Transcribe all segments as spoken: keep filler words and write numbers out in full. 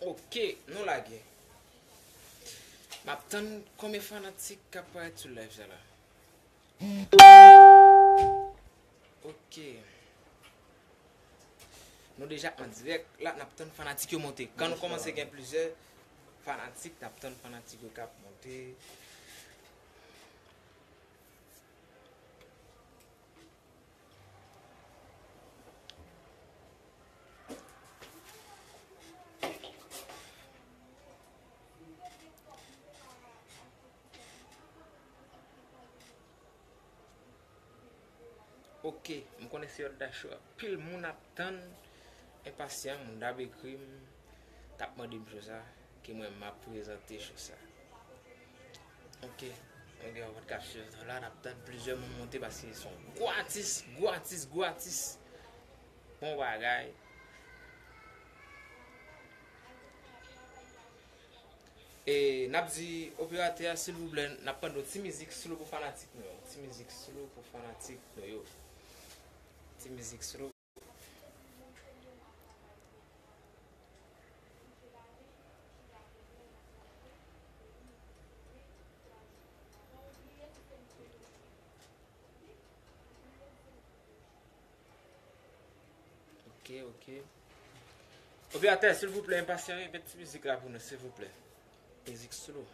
Ok, nou lage. M ap tann konbyen fanatik k ap parèt sou live sa la. Ok. Nou deja an dirèk la, n ap tann fanatik yo monte. Kan nou kòmanse gen plizyè fanatik, n ap tann fanatik yo k ap monte. Ok, m konnen se Odda Show. Anpil moun ap tann, enpasyan, moun t ap ekri m, t ap mande m show sa, ke mwen m ap prezante show sa. Ok, mwen gen yon pòt k ap swiv nou la, n ap tann plizyè moun monte paske se yon gwo atis, gwo atis, gwo atis. Bon bagay. E n ap di operatè a, silvouplè, n ap mande yon ti mizik slow pou fanatik nou yo. Ti mizik slow pou fanatik nou yo. Ti mizik slow. Ok, ok. Operatè, silvouplè, enpasyan, repete ti mizik la pou nou, silvouplè. Mizik slow.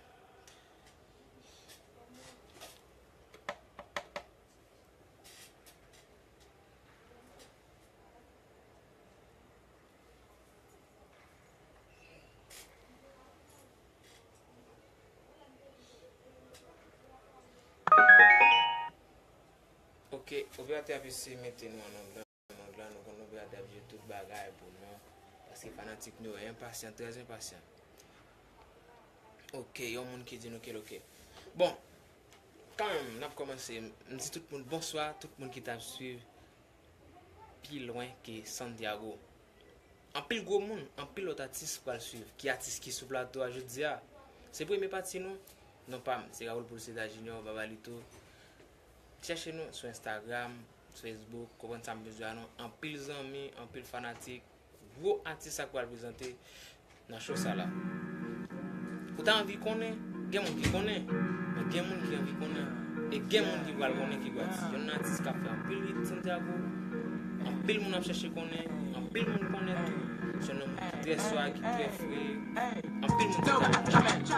Ok, operatè ap eseye mete nou an onn la. Nan onn la, nou konn operatè ap jere tout bagay pou nou. Paske fanatik nou yo enpasyan, trè enpasyan. Ok, yon moun ki di nou ke l ok. Bon, kanmenm, n ap kòmanse. M di tout moun bonswa, tout moun ki t ap swiv pi lwen ke Santiago. Anpil gwo moun, anpil lòt atis pral swiv. Ki atis ki sou plato a jodi a? Se premye pati nou. Non pa m, se Raoul Pulseta Junior, Babalito. Chèche nou sou Instagram, sou Facebook, konprann sa m bezwen a nou. Anpil zanmi, anpil fanatik, gwo atis sa k pral prezante nan show sa la. Ou ta anvi konnen? Gen moun ki konnen, men gen moun ki anvi konnen, e gen moun ki pral konnen ki gwo atis. Youn nan atis k ap fè anpil hit Santiago, anpil moun ap chèche konnen, anpil moun konnen tou. Se yon nonm ki trè swag, ki trè fre, anpil moun ki ta renmen konn ki moun.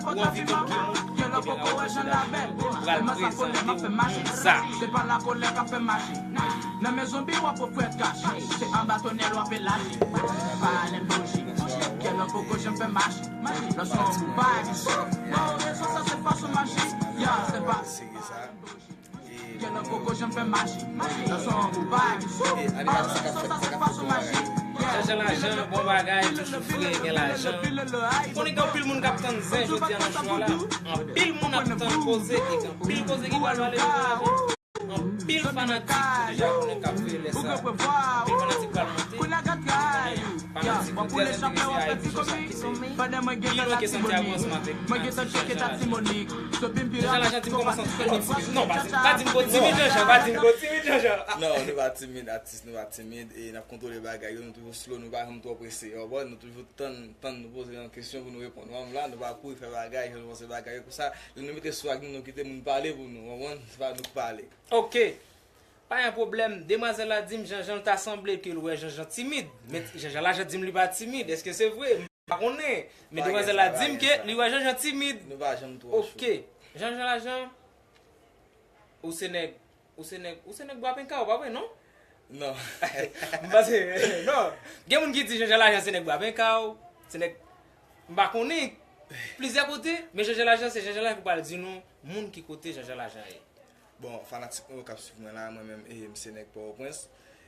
Ou anvi konn ki moun, ebyen Raoul Pulseta Junior pral prezante w moun sa. Nan men zonbi w ap wè frèt kache. Se anba tonèl w ap elaji. Pa lè bouji. Kè lò poko janm fè maji. Lò son ou pa di. Bon, rezon sa se fason maji. Ya, se pa. Seri sa. Kè lò poko janm fè maji. Lò son ou pa di. E, ale gade sa k ap fèt, sa k ap fèt pou bagay. Jean Jean Lajan, bon bagay, toujou fre, gen lajan. Konnen gen anpil moun k ap tann zen jodi a nan show a la. Anpil moun ap tann koze, e gen anpil koze ki pral pale de Jean Jean Lajan. Anpil fanatik ki deja konnen k ap veye lè sa. Anpil fanatik pral monte. Fanatik nou trè enterese a epi show sa ki se pi lwen ke Santiago ansanm avèk atis Jean Jean Lajan. Jean Jean Lajan di m kòmanse antre nan timid. Non, pa, pa di m ko timid Jean Jean, pa di m ko timid Jean Jean. Non, nou pa timid, atis, nou pa timid, e n ap kontwole bagay yo, nou toujou slow, nou pa janm twò prese, w konprann? Nou toujou tann, tann nou poze yon kesyon pou nou reponn. Ou konprann la, nou pa kouri fè bagay, jan nou panse bagay yo konsa. Lè nou mete swag nou, nou kite moun pale pou nou, w konprann? Se pa nou k pale. Ok. Pa gen pwoblèm. Demwazèl la di m Jean Jean, l ta sanble ke l wè Jean Jean timid. Men Jean Jean Lajan di m li pa timid. Èske se vre? M pa konnen. Men demwazèl la di m ke li wè Jean Jean timid. Nou pa janm twò cho. Ok. Jean Jean Lajan, ou se nèg, ou se nèg, ou se nèg Bwa Penkaw, pa vre, non? Non. M panse, non. Gen moun ki di Jean Jean Lajan se nèg Bwa Penkaw, se nèg, m pa konnen. Plizyè kote, men Jean Jean Lajan, se Jean Jean Lajan ki pral di nou moun ki kote Jean Jean Lajan ye. Bon, fanatik nou yo k ap swiv mwen la, mwen menm, e, m se nèg Pòtoprens,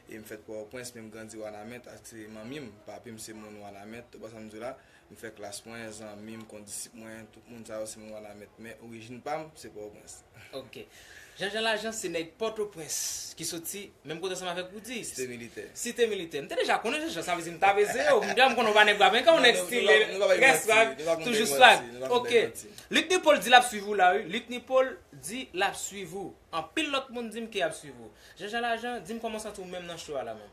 e m fèt Pòtoprens, men m grandi Wanament, ak se manmi m, papi m se moun Wanament, ou konprann sa m di w la, m fè klas mwen, zanmi m, kondisip mwen, tout moun sa yo se moun Wanament, men orijin pa m, se Pòtoprens. Ok. Jean Jean Lajan se nèg Pòtoprens ki soti menm kote ansanm avèk Roody. Site Militè. Site Militè. M te deja konnen Jean Jean, sa vle di m t ap eseye w. M deja m konnen w pa nèg Bwa Penkaw, w nèg stil, trè swag, toujou swag. Ok. Luthny Paul di l ap swiv ou la, wi. Luthny Paul di l ap swiv ou. Anpil lòt moun di m ke y ap swiv ou. Jean Jean Lajan, di m kòman w santi w menm nan show a la menm.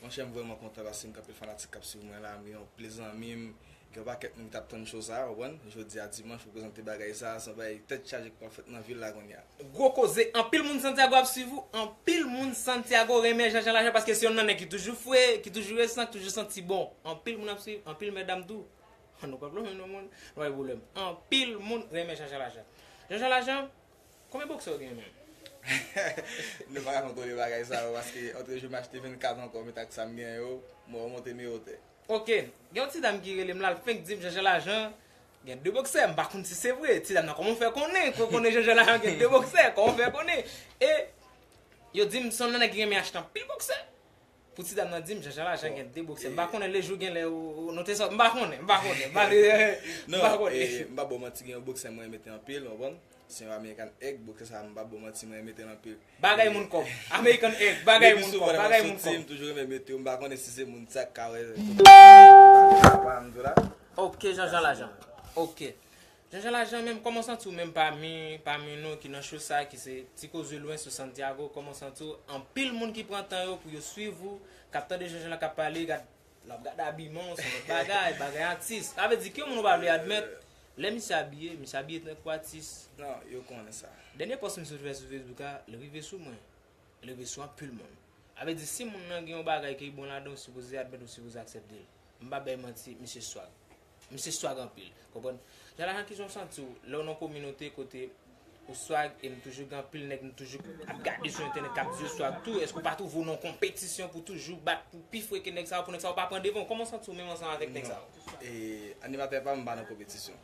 Monchè, m vrèman kontan paske m gen anpil fanatik k ap swiv mwen la, m gen anpil zanmi m, gen yon pakèt moun ki t ap tann show sa, w konprann? Jodi a dimanch pou prezante bagay sa, se yon bagay tèt chaje k pral fèt nan vil la kounye a. Gwo koze, anpil moun Santiago ap swiv ou, anpil moun Santiago renmen Jean Jean Lajan paske se yonn nan nèg ki toujou fre, ki toujou resan, ki toujou santi bon. Anpil moun ap swiv, anpil medam tou. Nou p ap lonmen non moun, nou pa gen pwoblèm. Anpil moun renmen Jean Jean Lajan. Jean Jean Lajan, konbyen boksè w gen menm? Nou pa ka kontwole bagay sa yo paske otrejou m achte vennkat ankò, men ak sa m gen yo, mwen remonte mye wotè. Ok, gen yon ti dam ki rele m la, l fenk di m Jean Jean Lajan gen de boksè, m pa konn si se vre. Ti dam nan, kòman w fè konnen? Kò konnen Jean Jean Lajan gen de boksè, kòman w fè konnen? E yo di m se yon nèg ki renmen achte anpil boksè. Pou ti dam nan di m Jean Jean Lajan gen de boksè. M pa konnen lejou gen lè ou nou te sòt. M pa konnen, m pa konnen. M pa, m pa konnen. M pa ba w manti, gen yon boksè mwen mete anpil, w konprann? Se yon American Egg, boksè sa m pa ba w manti, mwen mete l anpil. Bagay moun kòb. American Egg, bagay moun kòb, bagay moun kòb. M toujou renmen mete yo, m pa konnen si se moun sa k ka wè. Ok, Jean Jean Lajan. Ok. Jean Jean Lajan menm, kòman w santi w menm pami, pami nou ki nan show sa, ki se Ti Koze Lwen sou Santiago, kòman w santi w? Anpil moun ki pran tan yo pou yo swiv ou, k ap tande Jean Jean la k ap pale, gad, l ap gade abiman w, se yon lòt bagay, bagay atis. Sa vle di, ki yon moun ou pa vle admèt, lè misye abiye, misye abiye tankou atis. Non, yo konnen sa. Dènye pòs misye te fè sou Facebook a, l rive sou mwen. L rive sou anpil moun. Sa vle di, si moun nan gen yon bagay ke l bon ladan, ou sipoze admèt, ou sipoze aksepte l. M pa bay manti, misye swag. Misye swag anpil. Konprann? Jean Lajan, kijan w santi w lè w nan kominote kote ou swag e m toujou gen anpil nèg m toujou ap gade sou entènèt k ap di yo swag tou? Èske w pa twouve w nan yon konpetisyon pou toujou bat pou pi fre ke nèg sa yo, pou nèg sa yo pa pran devan w? Kòman w santi w menm ansanm avèk nèg sa yo? E, animatè pa m, m pa nan konpetisyon.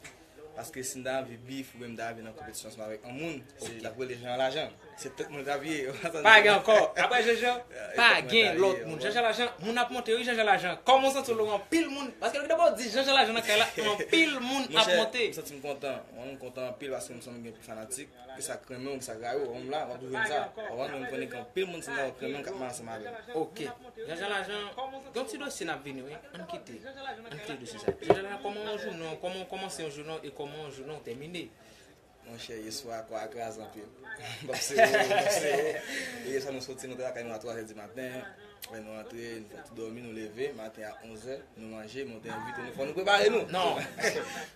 Paske si m ta anvi bif oubyen m ta anvi nan konpetisyon ansanm avèk yon moun, se l ap rele Jean Lajan. Se tout moun l ap ye. Pa gen ankò. Apre Jean Jean, pa gen lòt moun. Jean Jean Lajan, moun ap monte wi Jean Jean Lajan. Kòman w santi w lè w anpil moun? Paske depi w di Jean Jean Lajan nan kay la, anpil moun ap monte. Monchè, m santi m kontan. Mwen, m kontan anpil paske m sanm gen fanatik. Ki sa k renmen w, ki sa k rayi w, m la, m ap toujou di sa. Ou konprann, men m konnen gen anpil moun Santiago k renmen w, k ap mache ansanm avè m. Ok. Jean Jean Lajan, gen yon ti dosye n ap vini wi. Ann kite. Ann kite dosye sa. Jean Jean Lajan, kòman w jounen w, kòman w kòmanse yon jounen w e kòman yon jounen w tèmine? Monchè, yèswa kò a kraze anpil. M p ap sere w, m p ap sere w. E yèswa nou soti, nou te lakay nou a twa zè di maten. Lè nou antre, nou fè ti dòmi, nou leve, maten a onz zè, nou manje, monte envite nou, fò nou prepare nou. Non.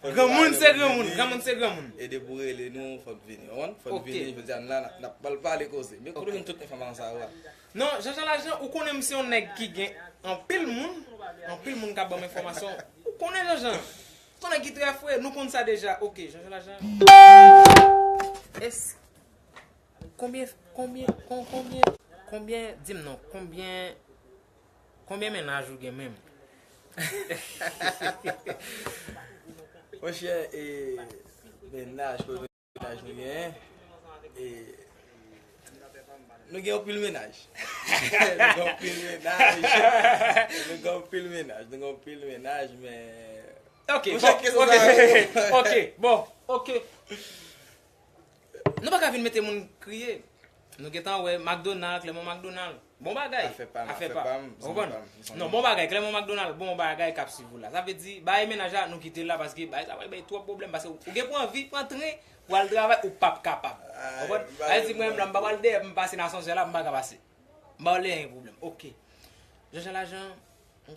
Granmoun se granmoun, granmoun se granmoun. E depi w rele nou, fò n vini. Ou konprann? Fò n vini, jodi a n la, n ap pral pale koze. Men kote w jwenn tout enfòmasyon sa yo a? Non, Jean Jean Lajan, ou konnen m se yon nèg ki gen anpil moun, anpil moun k ap ban m enfòmasyon. Ou konnen Jean Jean. Ton nèg ki trè fre, nou konn sa deja. Ok, Jean Jean Lajan. Es, konbyen, konbyen, kon- konbyen, konbyen, di m non, konbyen, konbyen mennaj ou gen menm? Monchè, e, mennaj, konbyen mennaj nou genyen? E, nou gen anpil mennaj. Nou gen anpil mennaj. Nou gen anpil mennaj. Nou gen anpil mennaj, men Ok, bon, ok, ok, bon, ok. Nou pa ka vin mete moun kriye. Nou gentan wè McDonald, Clermont McDonald. Bon bagay. Afè pa m, afè pa m. Ou konprann? Non, bon bagay, Clermont McDonald, bon bagay k ap swiv ou la. Sa vle di, bagay mennaj la, nou kite l la paske bagay sa pral bay twòp pwoblèm. Paske ou gen pou anvi pran tren pou al travay, ou p ap kapab. Ou konprann? Sa vle di, mwen menm la, m pa pral dèyè, m pase nan asansè la, m pa ka pase. M pa pral dèyè, gen pwoblèm. Ok. Jean Jean Lajan,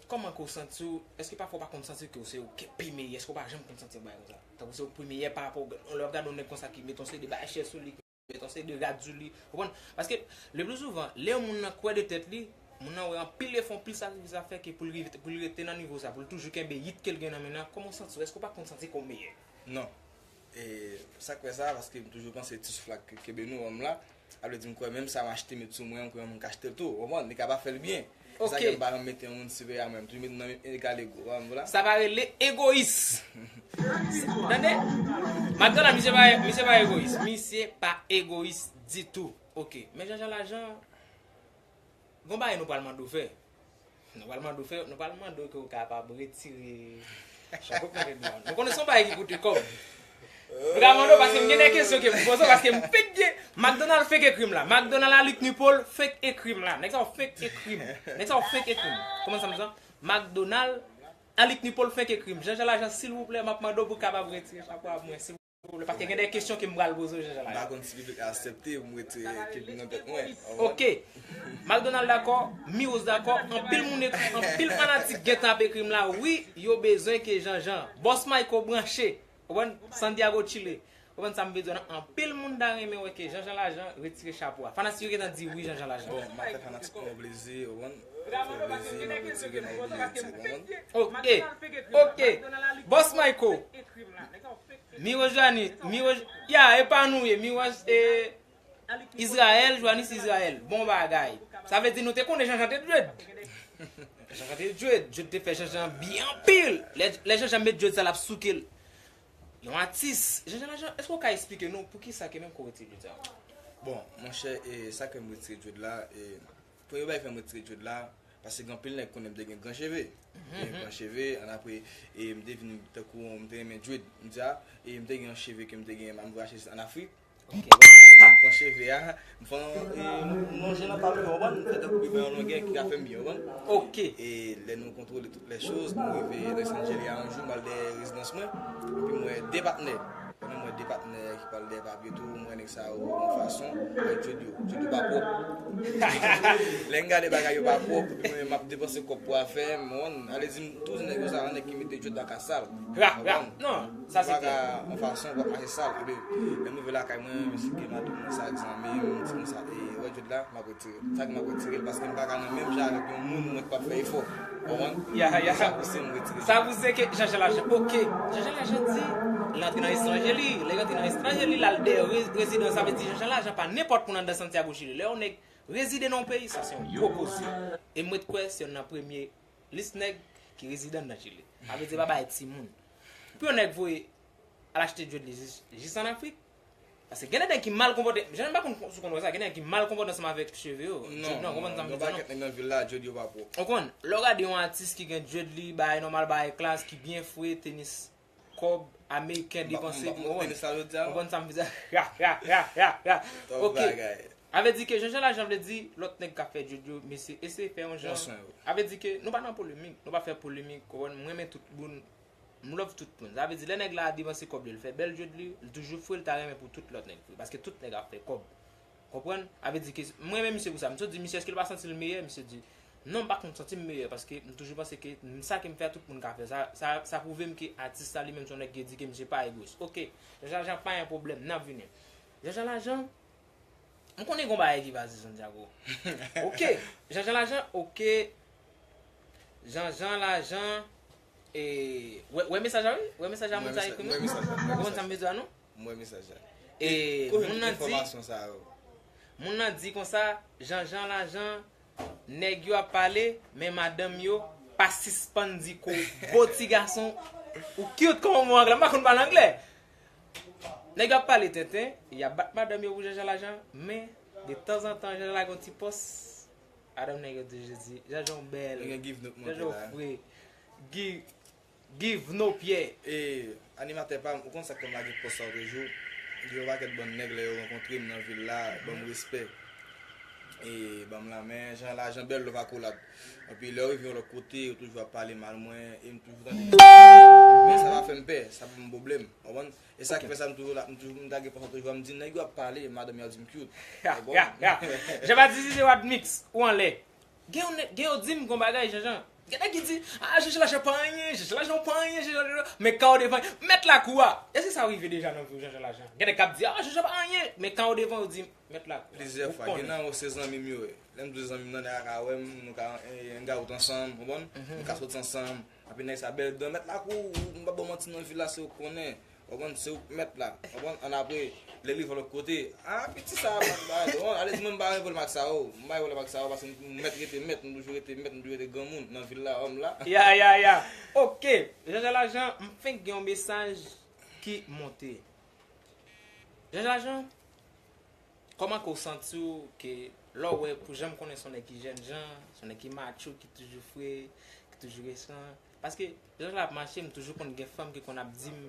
kòman ke w santi w? Èske pafwa w pa konn santi ke w se ou ki pi meyè? Èske w pa janm konn santi w bagay konsa? Tankou se ou ki pi meyè pa rapò, lè w ap gade yon nèg konsa ki mete yon seri de bagay chè sou li, ki mete yon seri de rad sou li, ou konprann? Paske, le pli souvan, lè yon moun nan kwè de tèt li, moun nan wè anpil efò, anpil sakrifis ap fè ke pou l rive, pou l rete nan nivo sa, pou l toujou kenbe yit ke l gen nan men nan, kòman w santi w? Èske w pa konn santi ke w meyè? Non. E sa k fè sa, paske m toujou panse ti souf la k kenbe nou, wè m la. Sa vle di m kwè menm sa m achte met sou mwen, m kwè yon moun ka achte l tou. Ou konprann? Li ka pa fè l byen. Se sa ke m pa janm mete yon moun siperyè a mwen. M toujou mete m nan menm egalego. Ou konprann la? Sa pa rele egoyis. Tande? McDonald, misye pa, misye pa egoyis. Misye pa egoyis ditou. Ok. Men Jean Jean Lajan, gon bagay nou pral mande w fè. Nou pral mande w fè, nou pral mande w ke w kapab retire chapo k nan tèt nou an. Nou konnen se yon bagay ki koute kòb. Nou ka mande w paske m gen de kesyon ke m poze w, paske m fenk gen McDonald fenk ekri m la. McDonald Alick Nupol fenk ekri m la. Nèg sa yo fenk ekri m. Nèg sa yo fenk ekri m. Kòman sa m di sa? McDonald Alick Nupol fenk ekri m. Jean Jean Lajan, silvouplè, m ap mande w pou w kapab retire chapo a pou mwen, silvouplè. Paske gen de kesyon ke m pral poze w, Jean Jean Lachan. M pa konn si piblik la aksepte pou m retire klip nan tèt mwen. Ok. Macdonald dakò, Miwos dakò, anpil moun ekri, anpil fanatik gentan ap ekri m la, wi, yo bezwen ke Jean Jean. Bòs Mayko branche, ou konprann, Santiago Chile. Ou konprann sa m vle di w nan? Anpil moun ta renmen wè ke Jean Jean Lachan retire chapo a. Fanatik yo gentan di wi Jean Jean Lachan. Bon, m ap fè fanatik mwen yon plezi, ou konprann? M ap fè yon plezi, m ap retire, m ap retire, ou konprann? Ok, ok. Bòs Mayko. Miwos Joanis, Miwos, ya, e pa nou ye, Miwos e Israel, Joanis Israel. Bon bagay. Sa vle di nou te konnen Jean Jean te dread. Jean Jean te dread, dread te fè Jean Jean byen anpil. Lè, lè Jean Jean met dread sa l ap souke l. Yon atis, Jean Jean Lachan, èske w ka eksplike nou poukisa ke menm ke w retire dread sa yo? Bon, monchè, e, sa ke m retire dread la, e, premye bagay fè m retire dread la, paske gen anpil nèg konnen m te gen gran cheve. M te gen gran cheve, annapre, e, m te vin tankou, m te renmen dread, m di a, e, m te gen yon cheve ke m te gen, m voyaje an Afrik. Ok. M pran cheve a, m fè yon, e, m lonje nan pami, w konprann, m fè tankou li pran yon longè ki ka fè m byen, w konprann. Ok. E lè nou kontwole tout lè choz, nou rive Los Angeles a yon jou, m al dèyè rezidans mwen, epi m wè de patnè. Pandan m wè de patnè ki pral dèyè papye tou, m wè nèg sa yo yon fason, e, dread yo, dread yo pa pwòp. Lè m gade bagay yo pa pwòp, epi mwen m ap depanse kòb pou afè m, w konprann, ale di m tou di nèg yo sa, nèg ki mete dread la ka sal. Ra, ra, non, sa se klè. Ou pa ka yon fason pou ap mache sal. Epi, lè m rive lakay mwen, m esplike madanm mwen sa, ak zanmi m, m di konsa, e, wè dread la, m ap retire l. Sa k m ap retire l, paske m pa ka nan menm jan avèk yon moun mwen k p ap fè efò. Ou konprann? Ya, ya. Sa pouse m retire l. Sa pouse ke Jean Jean Lachan. Ok. Jean Jean Lachan di, l antre nan estranje li. Lè l antre nan estranje li, l al dèyè re-, rezidans. Sa vle di Jean Jean Lachan pa nenpòt moun anndan Santiago Chile. Lè yon nèg rezide nan yon peyi, sa se yon gwo koze. E m ret kwè se youn nan premye lis nèg ki rezide anndan Chile. Sa vle di pa bay timoun. Pou yon nèg voye al achte dread li jis, jis an Afrik. Paske gen de nèg ki mal konpòte, jan m pa konn si w konn wè sa, gen de nèg ki mal konpòte ansanm avèk cheve yo. Non, non, konprann sa m vle di a non. Gen yon pakèt nèg nan vil la, dread yo pa pwòp. Ou konn, lè w gade yon atis ki gen dread li, bagay nòmal, bagay klas, ki byen fre, tenis, kòb, ameriken depanse pou, ou konprann. Tenis la jodi a. Ou konprann sa m vle di a? Ya, ya, ya, ya, ya. Ok. Sa vle di ke Jean Jean Lachan vle di, lòt nèg k ap fè dread yo, mesye, eseye fè yon jan. Pran swen yo. Sa vle di ke nou pa nan polemik, nou pa fè polemik, ou konprann, m renmen tout moun. M love tout moun. Sa vle di lè nèg la depanse kòb li, l fè bèl dread li, l toujou fre, l ta renmen pou tout lòt nèg fre. Paske tout nèg ap fè kòb. Konprann? Sa vle di ke m renmen misye pou sa. M toujou di misye èske l pa santi l meyè? Misye di non, m pa konn santi m meyè paske m toujou panse ke m, sa ke m fè a tout moun ka fè. Sa, sa, sa pwouve m ke atis la li menm se yon nèg ki edike, misye pa egoyis. Ok, Jean Jean Lachan pa gen pwoblèm, n ap vini. Jean Jean Lachan, M konnen gen yon bagay ki pase Santiago. Ok. Jean Jean Lachan, ok. Jean Jean Lachan, e, wè, wè mesaj la wi. Wè mesaj la moun sa ekri m. Ou konprann sa m vle di a non? M wè mesaj la. E, moun nan di, moun nan di konsa, Jean Jean Lachan, nèg yo ap pale, men madanm yo pa sispann di kou bo ti gason ou cute kòman mo anglè. M pa konn pale anglè. Nèg yo ap pale tenten, y ap bat madanm yo pou Jean Jean Lachan, men de tanzantan Jean Jean lage yon ti pòs, madanm nèg yo toujou di, Jean Jean w bèl, Jean Jean w fre, Guy, Guy Vno Pyè. E, animatè pa m, ou konn sa k fè m lage pòs sa yo toujou? Gen yon pakèt bann nèg lè yo rankontre m nan vil la, ban m respè. E, ban m lanmen, Jean Lachan bèl love akolad. Epi lè yo rive yon lòt kote, yo toujou ap pale mal mwen, e m toujou tande. Men sa pa fè m pè, sa pa m pwoblèm, w konprann? E sa ki fè sa m toujou la, m toujou, m ta gen pòs sa toujou, m di nèg yo ap pale, madanm yo ap di m cute. Ya, ya, ya. Jean Baptiste se Wad Mix, ou anlè. Gen yon nèg, gen yo di m gon bagay, Jean Jean. Gen nèg ki di, ah, Jean Jean Lachan pa anyen, Jean Jean Lachan pa anyen, Jean Jean Lachan, men ka w devan, mèt lakou a. Èske sa rive deja nan vi w, Jean Jean Lachan? Gen nèg k ap di, ah, Jean Jean pa anyen, men ka w devan, yo di, mèt lakou a. Plizyè fwa, gen nan yo se zanmi m yo ye. Lè m di w zanmi m nan, nèg la ka wè m, nou ka, eh, hang out ansanm, w konprann? Nou ka soti ansanm. Epi nèg sa bèl dan, mèt lakou, m p ap ba w manti nan vi la, se ou k konnen. W konprann, se ou k mèt la. W konprann, annapre, lè l rive lòt kote, ah, piti sa, mèt bagay, w konprann, ale di mwen m pa gen pwoblèm ak sa yo. M pa gen pwoblèm ak sa yo, paske m mèt rete mèt, m toujou rete mèt, m toujou rete granmoun nan vil la, òm la. Ya, ya, ya. Ok, Jean Jean Lachan, m fenk gen yon mesaj ki monte. Jean Jean Lachan, kòman ke w santi w ke lè w wè, pou jan m konnen se yon nèg ki jènjan, se yon nèg ki matcho, ki toujou fre, ki toujou resan? Paske lè l ap mache, m toujou konn gen fanm ki konn ap di m,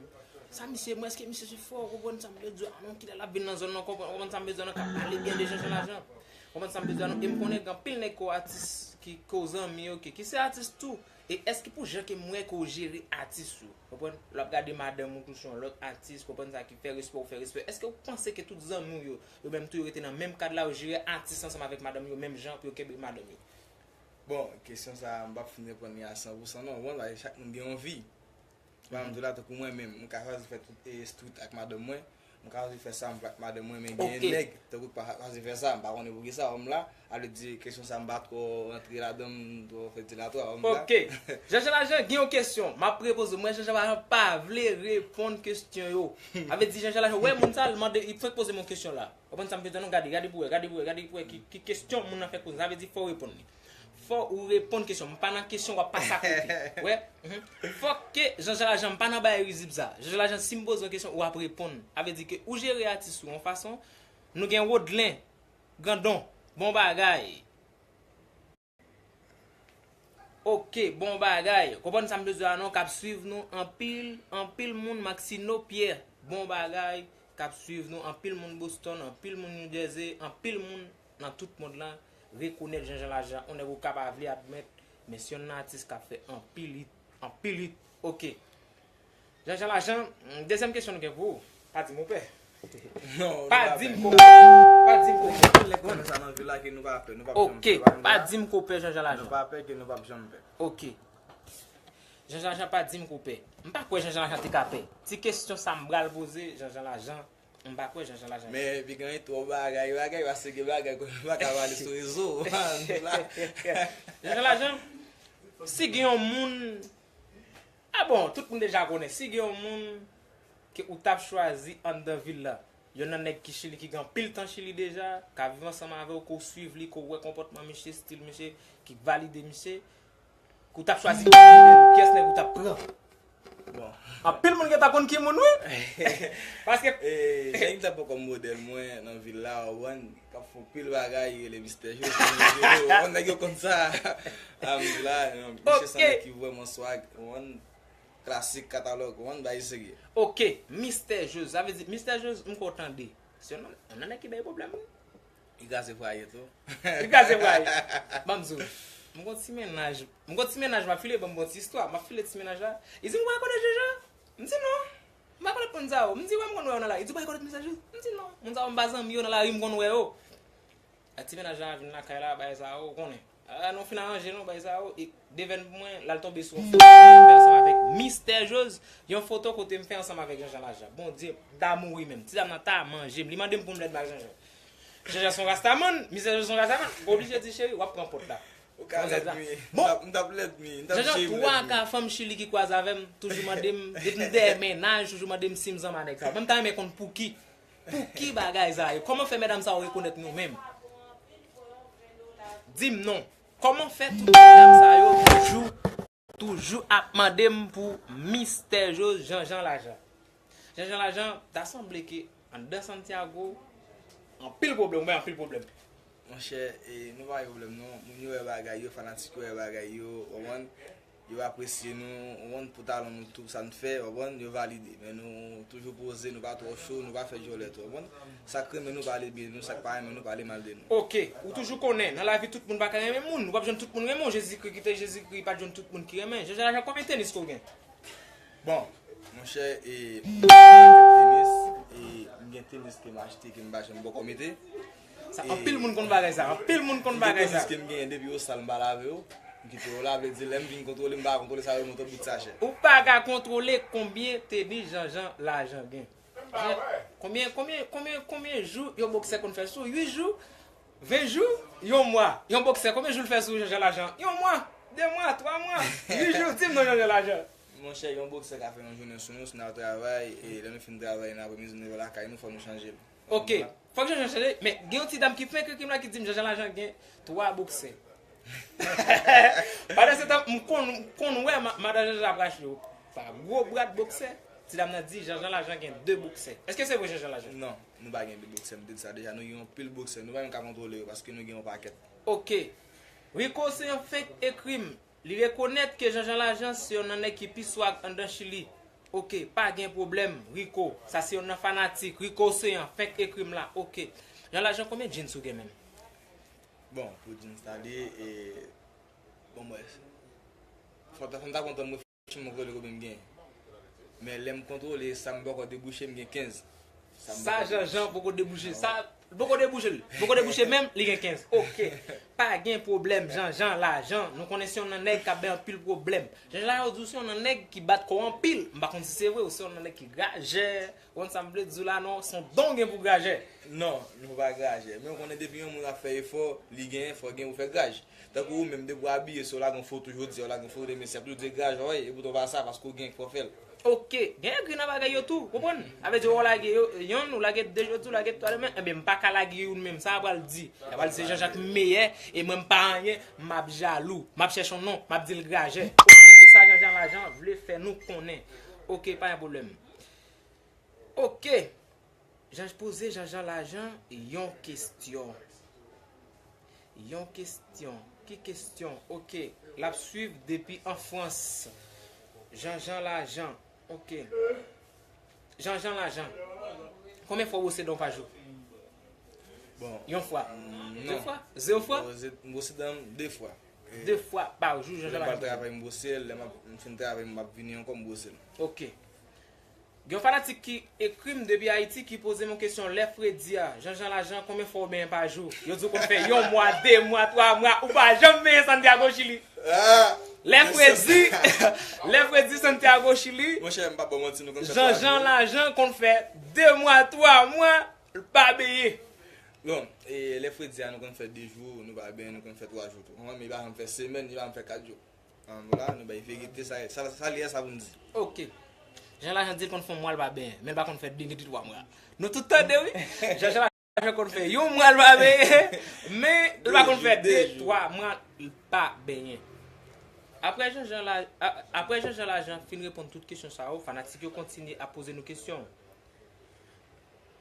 sa misye, mwen, èske misye se fò, w konprann sa m vle di w, a non, kilè l ap vin nan zòn nan, w konprann, w konprann sa m vle di w, nan k ap pale byen de Jean Jean Lachan. W konprann sa m vle di w, a non, e m konnen gen anpil nèg ke w atis, ki, ke w zanmi yo, ki, ki se atis tou, E èske pou jan ke m wè ke w jere atis yo, konprann? Lè w ap gade madanm ou tou se yon lòt atis, konprann sa ki fè respè ou fè respè. Èske ou panse ke tout zanmi w yo, yo menm tou yo rete nan menm kad la, yo jere atis ansanm avèk madanm yo menm jan pou yo kenbe madanm yo? Bon, kesyon sa a, m p ap fin reponn li a san pou san non. Bon, chak moun gen yon vi. Ban m di w la, tankou mwen menm, m ka chwazi fè tout e street ak madanm mwen. M ka chwazi fè sa m vle ak madanm mwen, men genyen nèg tankou k pa chwazi fè sa. M pa konnen poukisa, wè m la. A vle di, kesyon sa m pa twò rantre ladan, m twò fè dilatwa, wè m la. Ok. Jean Jean Lajan, gen yon kesyon m ap repoze w. Mwen, Jean Jean Lajan pa vle reponn kesyon yo. A vle di, Jean Jean Lajan, wè moun sa, l mande, li fenk poze m yon kesyon la. Konprann sa m vle di a non? Gade, gade pou wè, gade pou wè, gade pou wè ki, ki kesyon moun nan fè koze. Sa vle di fò w reponn li. Fò ou reponn kesyon. M pa nan kesyon w ap pase akote. Wè? Fòk ke Jean Jean Lajan, m pa nan bagay rizib sa. Jean Jean Lajan, si m poze w kesyon, w ap reponn. Sa vle di ke ou jere atis ou yon fason. Nou gen Rodlen Grandon. Bon bagay. Ok, bon bagay. Konprann sa m bezwen a non, k ap swiv nou anpil, anpil moun. Maxino Pierre, bon bagay, k ap swiv nou. Anpil moun Boston, anpil moun New Jersey, anpil moun nan tout mond lan rekonèt Jean Jean Lajan. On nèg ou ka pa vle admèt, men se yon atis k ap fè anpil hit, anpil hit. Ok. Jean Jean Lajan, dezyèm kesyon nou gen pou ou. Pa di m ou pè. Non, Pa di m ko pè. Pa di m ko pè. Lè konnen sa nan vi la ke nou pa pè, nou pa janm Ok, pa di m ko pè Jean Jean Lajan. Nou pa pè ke nou pa janm pè. Ok. Jean Jean Lajan pa di m ko pè. M pa kwè Jean Jean Lajan te ka pè. Ti kesyon sa m pral poze Jean Jean Lajan. M pa kwè Jean Jean Lajan. Men epi gen twò bagay, bagay, pase gen bagay konnen pa ka pale sou rezo. Jean Jean Lajan, si gen yon moun Ah bon, tout moun deja konnen, si gen yon moun ke ou t ap chwazi anndan vil la, yon nan nèg ki Chili, ki gen anpil tan Chili deja, k ap viv ansanm avè w, ke w swiv li, ke w wè konpòtman misye, stil misye, ki valide misye, ke w t ap chwazi kiyès nèg ou t ap pran? Bon. Anpil moun gentan konn ki moun wi. Paske E, jan m t ap pran kòm modèl mwen nan vil la, w konprann, k ap fè anpil bagay, rele Mistè Joseph. Yon nèg yo konn sa. Ann la, misye se yon nèg ki vrèman swag, yon klasik katalòg, yon bagay serye. Ok, Mistè Joseph, sa vle di Mistè Joseph, m konn tande. Se yon nèg ki bay pwoblèm wi. Li kraze fwaye tou. Li kraze fwaye. Ban m di w, m gon ti mennaj, m gon ti mennaj, m ap file, ban m bon ti istwa, m ap file ti mennaj la. Li di m ou pa rekonèt Jean Jean? M di non. M pa konèt moun sa yo. M di wè m konn wè yo nan lari. Li di ou pa rekonèt Mistè Joseph? M di non. Moun sa yo m pa zanmi yo nan lari, m konn wè yo. Ti mennaj la vin lakay la, bagay sa yo, ou konnen. Ah, nou fin aranje nou, bagay sa yo. E devèn pou mwen, l al tonbe sou yon foto m fè ansanm avèk Mistè Joseph. Yon foto kote m fè ansanm avèk Jean Jean Lajan. Bondye, m ta mouri menm. Ti dam nan ta manje m. Li mande m pou m lèd m ak Jean Jean. Jean Jean se yon rastaman, Mistè Joseph se yon rastaman. M oblije di cheri, w ap pran pòt la. Ou ka lèd wi. M t ap lèd wi. M t ap Jean Jean, cheri pou twa lèd wi. Ka fanm Chili ki kwaze avè m, toujou mande m, depi m dèyè mennaj, toujou mande m si m zanmi a nèg sa yo. Mwen m ta renmen konn pouki. Pouki bagay sa yo? Kòman fè medam sa yo rekonèt nou menm? Di m non. Kòman fè tout medam sa yo toujou, toujou ap mande m pou Mistè Joseph, Jean Jean Lajan? Jean Jean Lajan, ta sanble ke anndan Santiago, anpil pwoblèm, ou bay anpil pwoblèm. Monchè, e, nou pa gen pwoblèm non. Moun yo wè bagay yo, fanatik yo wè bagay yo, w konprann? Yo apresye nou, w konprann, pou talan nou, tout sa n fè, w konprann, yo valide. Men nou toujou poze, nou pa twò cho, nou pa fè djòlè tou, w konprann? Sa k renmen nou pale byen de nou, sa k pa renmen nou pale mal de nou. Ok, ou toujou konnen, nan lavi tout moun pa ka renmen moun, ou p ap jwenn tout moun renmen w, Jezikri ki te Jezikri pa t jwenn tout moun ki renmen. Jean Jean Lajan, konbyen tenis ke w gen? Bon, monchè, e, m gen pakèt tenis, e, m gen tenis ke m achte, ke m pa janm poko mete. Sa, anpil moun konn bagay sa, anpil moun konn bagay sa. Tenis ke m genyen depi yo sal m pa lave yo, m kite yo la, vle di lè m vin kontwole, m pa kontwole sa yo monte bout sachè. Ou pa ka kontwole konbyen tenis Jean Jean Lajan gen. Konbyen, konbyen, konbyen, konbyen jou yon boksè konn fè sou? Uit jou? Ven jou? Yon mwa? Yon boksè, konbyen jou l fè sou Jean Jean Lajan? Yon mwa? De mwa? Twa mwa? Uit jou? Di m non Jean Jean Lajan. Monchè, yon boksè ka fè yon jounen sou nou, si n ap travay, e lè nou fin travay, nan apremidi, nou rive lakay nou, fò nou chanje l. Ok. Fòk Jean Jean chanje, men gen yon ti dam ki fenk ekri m la ki di m Jean Jean Lajan gen twa boksè. Pandan se tan, m konn, m konn wè ma- madan Jean Jean ap rache yo pa gwo brad boksè. Ti dam nan di Jean Jean Lajan gen de boksè. Èske se vre Jean Jean Lajan? Non, nou pa gen de boksè, m te di sa deja, nou gen yon pil boksè, nou pa menm ka kontwole yo, paske nou gen yon pakèt. Ok. Rico se yon fenk ekri m. Li rekonèt ke Jean Jean Lajan se yon nan nèg ki pi swag anndan Chili. Ok, pa gen pwoblèm, Rico. Sa se yon nan fanatik. Rico se yon fenk ekri m la. Ok. Jean Lajan, konbyen jeans ou gen menm? Bon, pou jeans la li, e, bon, mwen, Fò ta fè m ta kontan mwen fè chanm mwen kote konbyen m gen. Men lè m kontwole, sa m poko debouche, m gen kenz. Sa m Sa Janjan poko debouche. Sa poko debouche l. Poko debouche menm, li gen kenz. Ok. Pa gen pwoblèm, Janjan lajan. Nou konnen se yon nan nèg k ap bay anpil pwoblèm. Janjan lajan, ou di w se yon nan nèg ki bat kò w anpil. M pa konn si se vre, ou se yon nan nèg ki grajè. Ou konn sa m vle di w la non, se yon don w gen pou grajè. Non, nou pa grajè. Men ou konnen depi yon moun ap fè efò, li genyen, fò gen pou fè graj. Tankou ou menm, depi w abiye, si w lage yon foto jodi a, w lage yon foto demen, se ap toujou di grajè w ye, epoutan w pa sa, paske w gen k fè w fè l. Ok, gen egri nan bagay yo tou, konprann? Sa vle di w lage yo, yonn, ou lage de jodi, ou lage twa demen, enben m pa ka lage youn menm, sa a pral di? Sa pral di se Jean Jacques m meyè, e mwen m pa anyen, m ap jalou, m ap chèche yon non, m ap di l grajè. Ok, se sa Janjan lajan vle fè nou konnen. Ok, pa gen pwoblèm. Ok. Jan poze Janjan lajan yon kesyon. Yon kesyon. Ki kesyon? Ok. L ap swiv depi an Frans. Janjan lajan. Ok. Janjan lajan. Konbyen fwa w bwose dan w pa jou? Bon. Yon fwa. Mm, De fwa? Zewo fwa? M bwose dan m de fwa. De fwa pa jou, Janjan lajan. Lè m al travay, m bwose l. Lè m ap- m fin travay, m ap vini ankò, m bwose l. Ok. Gen yon fanatik ki ekri m depi Ayiti ki poze m yon kesyon lè fredi a, Janjan lajan, konbyen fwa w benyen pa jou? Yo di w konn fè yon mwa, de mwa, twa mwa, ou pa janm benyen Santiago Chili. Lè fredi, lè fredi Santiago Chili, Monchè, m pa ba w manti, nou konn fè twa jou. Janjan lajan konn fè de mwa, twa mwa, l pa benyen. Bon, e, lè fredi a, nou konn fè de jou, nou pa benyen, nou konn fè twa jou tou. Konprann? Men li pa janm fè semèn, li pa janm fè kat jou. Ann, vwala, nou bay verite, sa, sa, sa li ye, sa pou n di. Ok. Jan Lajan di l konn fè yon mwa l pa benyen, men l pa konn fè de ni twa mwa. Nou tout tande, wi. Jan Jan Lajan konn fè yon mwa l pa benyen, men l pa konn fè de, twa mwa l pa benyen. Apre Jan Jan La, a- apre Jan Jan Lajan fin reponn tout kesyon sa yo, fanatik yo kontinye ap poze nou kesyon.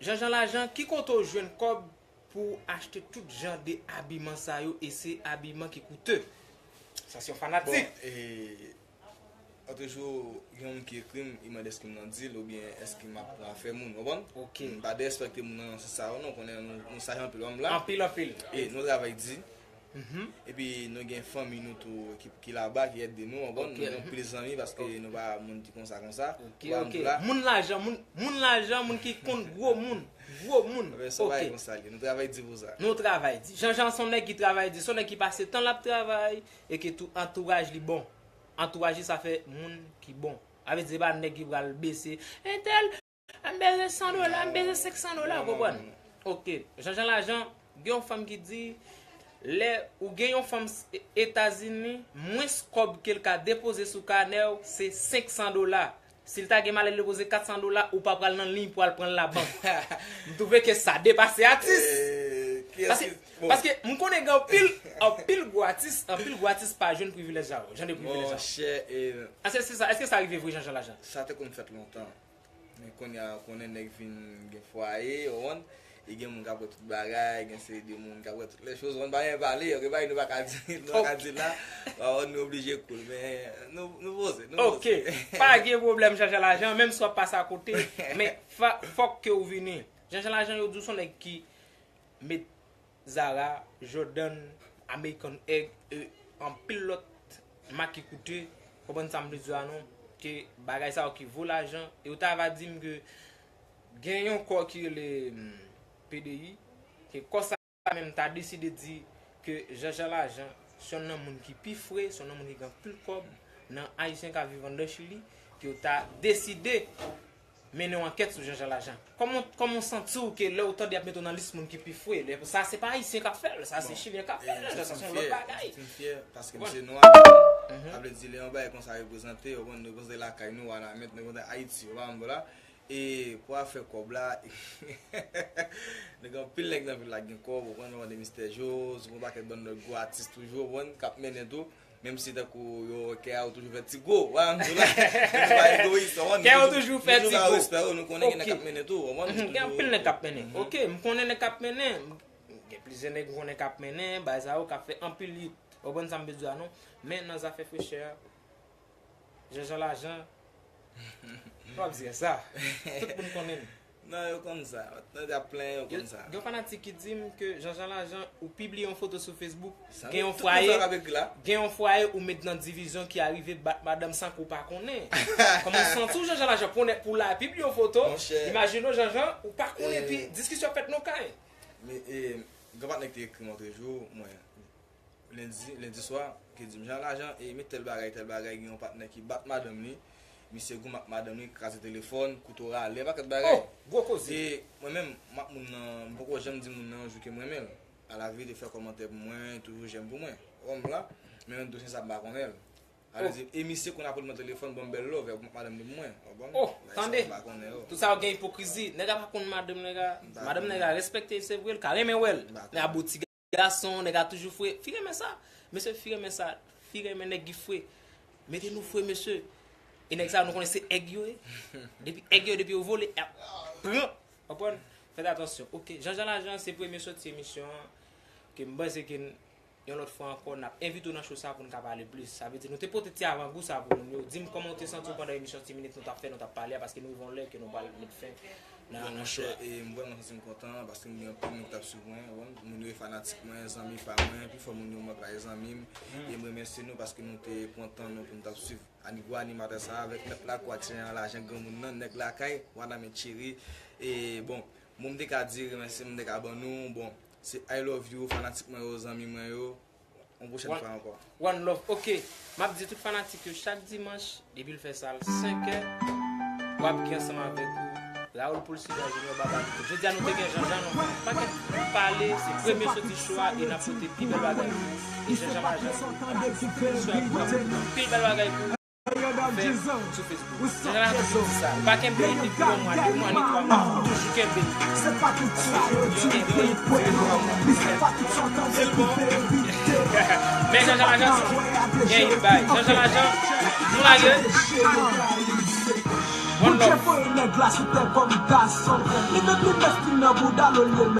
Jan Jan Lajan, ki kote w jwenn kòb pou w achte tout jan de abiman sa yo e se abiman ki koute. Sa se yon fanatik. Bon, e, lòt jou, gen yon moun ki ekri m, li mande èske m nan dil oubyen èske m ap pran afè moun, w konprann? Ok. M pa derespekte moun nan sans sa yo non, konnen nou, nou saj anpil, w konprann la? Anpil, anpil. E nou travay di. Mhm. Epi nou gen fanmi nou tou ki, ki laba, ki ede nou, w konprann? Ok. Nou gen anpil zanmi paske nou pa moun ki konsa, konsa. Ok, ok. Moun lajan, moun, moun lajan, moun ki konn gwo moun. Gwo moun. Sa bagay konsa l ye. Nou travay di pou sa. Nou travay di. Jan Jan se yon nèg ki travay di, se yon nèg ki pase tan l ap travay e ke tou antouraj li bon. Antouraj li sa fè moun ki bon. Sa vle di se pa nèg ki pral bese. Entèl, m bezwen san dola, m bezwen senk san dola, w konprann? Ok. Jan Jan Lajan, gen yon fanm ki di, lè ou gen yon fanm s- E- Etazini, mwens kòb ke l ka depoze sou kanè w, se senk san dola. Si l ta gen malè l depoze kat san dola, ou pa pral nan liy pou al pran l labank. M twouve ke sa depase atis. Eh, kiyès Paske, ki, bon. Paske m konnen gen anpil, anpil gwo atis, anpil gwo atis pa jwenn privilèj sa yo. Jan de privilèj sa yo. Monchè, eh, Èske se sa, èske sa rive vre, Jan Jan Lajan? Sa te konn fèt lontan. Men kounye a, ou konnen nèg fin gen fwaye, w konprann? E gen moun k ap wè tout bagay, gen seri de moun k ap wè tout lè choz, w konprann, pa gen pale, ok, bagay nou pa ka di, nou pa ka di la, w konprann, nou oblije cool, men nou, nou poze, nou poze. Ok, pa gen pwoblèm, Jan Jan Lajan, menm si w ap pase akote, men fa- fòk ke w vini. Jan Jan Lajan, yo di w se yon nèg ki met Zara, Jordan, American Egg, e anpil lòt mak ki koute, w konprann sa m vle di a non, ke bagay sa yo ki vo lajan, e yo ta va di m ke gen yon kò ki rele, hmm, P D I, ke kò sa menm ta deside di ke Jan Jan Lajan se yon nan moun ki pi fre, se yon nan moun ki gen anpil kòb nan Ayisyen k ap viv anndan Chili, ke yo ta deside mennen yon ankèt sou Jan Jan Lajan. Kòman, kòman w santi w ke lè w tande y ap mete w nan lis moun ki pi fre, lè sa se pa Ayisyen k ap fè l, sa se Chilyen k ap fè l, sa se yon lòt bagay. M fin fyè paske m se nwa. Mhm. Sa vle di lè yon bagay konsa reprezante, w konn reprezante lakay nou, Wanament, nou reprezante Ayiti, w konprann la. E pou afè kòb la, nou gen anpil nèg nan vil la ki gen kòb, w konprann, nou gen Mistè Joz, yon pakèt bann lòt gwo atis toujou, w konprann, k ap mennen tou. Menm si tankou yo, kè a yo toujou fè ti gwo, w konprann, nou la, nou pa egoyis, w konprann, kè yo toujou fè ti gwo. Nou toujou ka respè yo, nou konnen gen nèg k ap mennen tou, w konprann. Mhm, gen anpil nèg k ap mennen. Ok, m konnen nèg k ap mennen, gen plizyè nèg m konnen k ap mennen, bay sa yo k ap fè anpil yit, w konprann sa m vle di a non. Men nan zafè frechè a, Jan Jan Lajan, w ap di sa, tout moun konnen l. Non, yo konn sa. Yo ap plenyen, yo konn sa. Gen yon fanatik ki di m ke Jean Jean Lajan, ou pibliye yon foto sou Facebook, gen yon fwaye, gen yon fwaye ou met nan divizyon ki arive bat madanm san ke w pa konnen. Kòman w santi w, Jean Jean Lajan, pou w la pibliye yon foto, imajine w, Jean Jean, ou pa konnen, epi diskisyon ap fèt nan kay. Men, e, gen patnè ki te ekri m otrejou, mwen, lendi, lendi swa, ki di m, "Jean Lajan, e, men tèl bagay, tèl bagay, gen yon patnè ki bat madanm li, misye goumen ak madanm li, kraze telefòn, kouto rale, pakèt bagay." Oh, gwo koze. E mwen menm, m ak moun nan, m poko janm di moun nan yon jou ke m renmen l. Alaverite, fè kòmantè pou mwen, toujou j'aime pou mwen. Ou konprann la? Men menm dosye sa, m pa konnen l. Sa vle di, e misye konn ap rele m nan telefòn, ban m bèl love, ap madanm li pou mwen. Ou konprann? Oh, tande. M pa konnen yo. Tout sa yo gen ipokrizi. Nèg la pa konn madanm nèg la. Madanm nèg la respekte l, se vre, l ka renmen wè l. Men a bo ti gason, nèg la toujou fre. Fi renmen sa. Mesye, fi renmen sa. Fi renmen nèg ki fre. Mete nou fre, mesye. E nèg sa, nou konnen se èg yo ye. Depi èg yo, depi yo vole, y ap pran. Konprann? Fèt atansyon. Ok, Jean Jean Lajan, se premye sòti emisyon an. Ke m panse ke n, yon lòt fwa ankò, n ap envite w nan show sa pou n ka pale plis. Sa vle di, nou te pote ti avangou sa pou moun yo. Di m kòman w te santi w pandan emisyon ti minit nou t ap fè, nou t ap pale a, paske nou rive yon lè ke nou pral met fen nan, nan show a. Bon, monchè, e m vrèman santi m kontan, paske m gen anpil moun ki t ap swiv mwen, ou konprann? Moun yo e fanatik mwen, zanmi pa mwen, pifò moun yo mwen pa e zanmi m. E m remèsye nou paske nou te pran tan nou pou nou t ap swiv. Ani gwo animatè sa avèk mèt lakou a, Ti Jean Lajan, granmoun nan, nèg lakay, Wana men cheri. E bon, mo m te ka di, remèsye m te ka ban nou, bon, se I love you, fanatik mwen yo, zanmi mwen yo. Yon pwochèn fwa ankò. One love. Ok. M ap di tout fanatik yo, chak dimanch, depi l fè sa l senkè, w ap gen ansanm avèk ou Raoul Poulsida Junior Baba Nico. Jodi a nou te gen Jean Jean, nou fè yon pakèt pale, se premye sòti show a, e n ap pote pi bèl bagay. E Jean Jean Lajan, sou Facebook, pi bèl bagay pou fè sou Facebook. Jean Jean Lajan toujou di sa. Pa kenbe li pi yon mwa, de mwa, ni twa mwa. Toujou kenbe li. Men Jean Jean Lajan, gen yon bay. Jean Jean Lajan, nou lage. One love.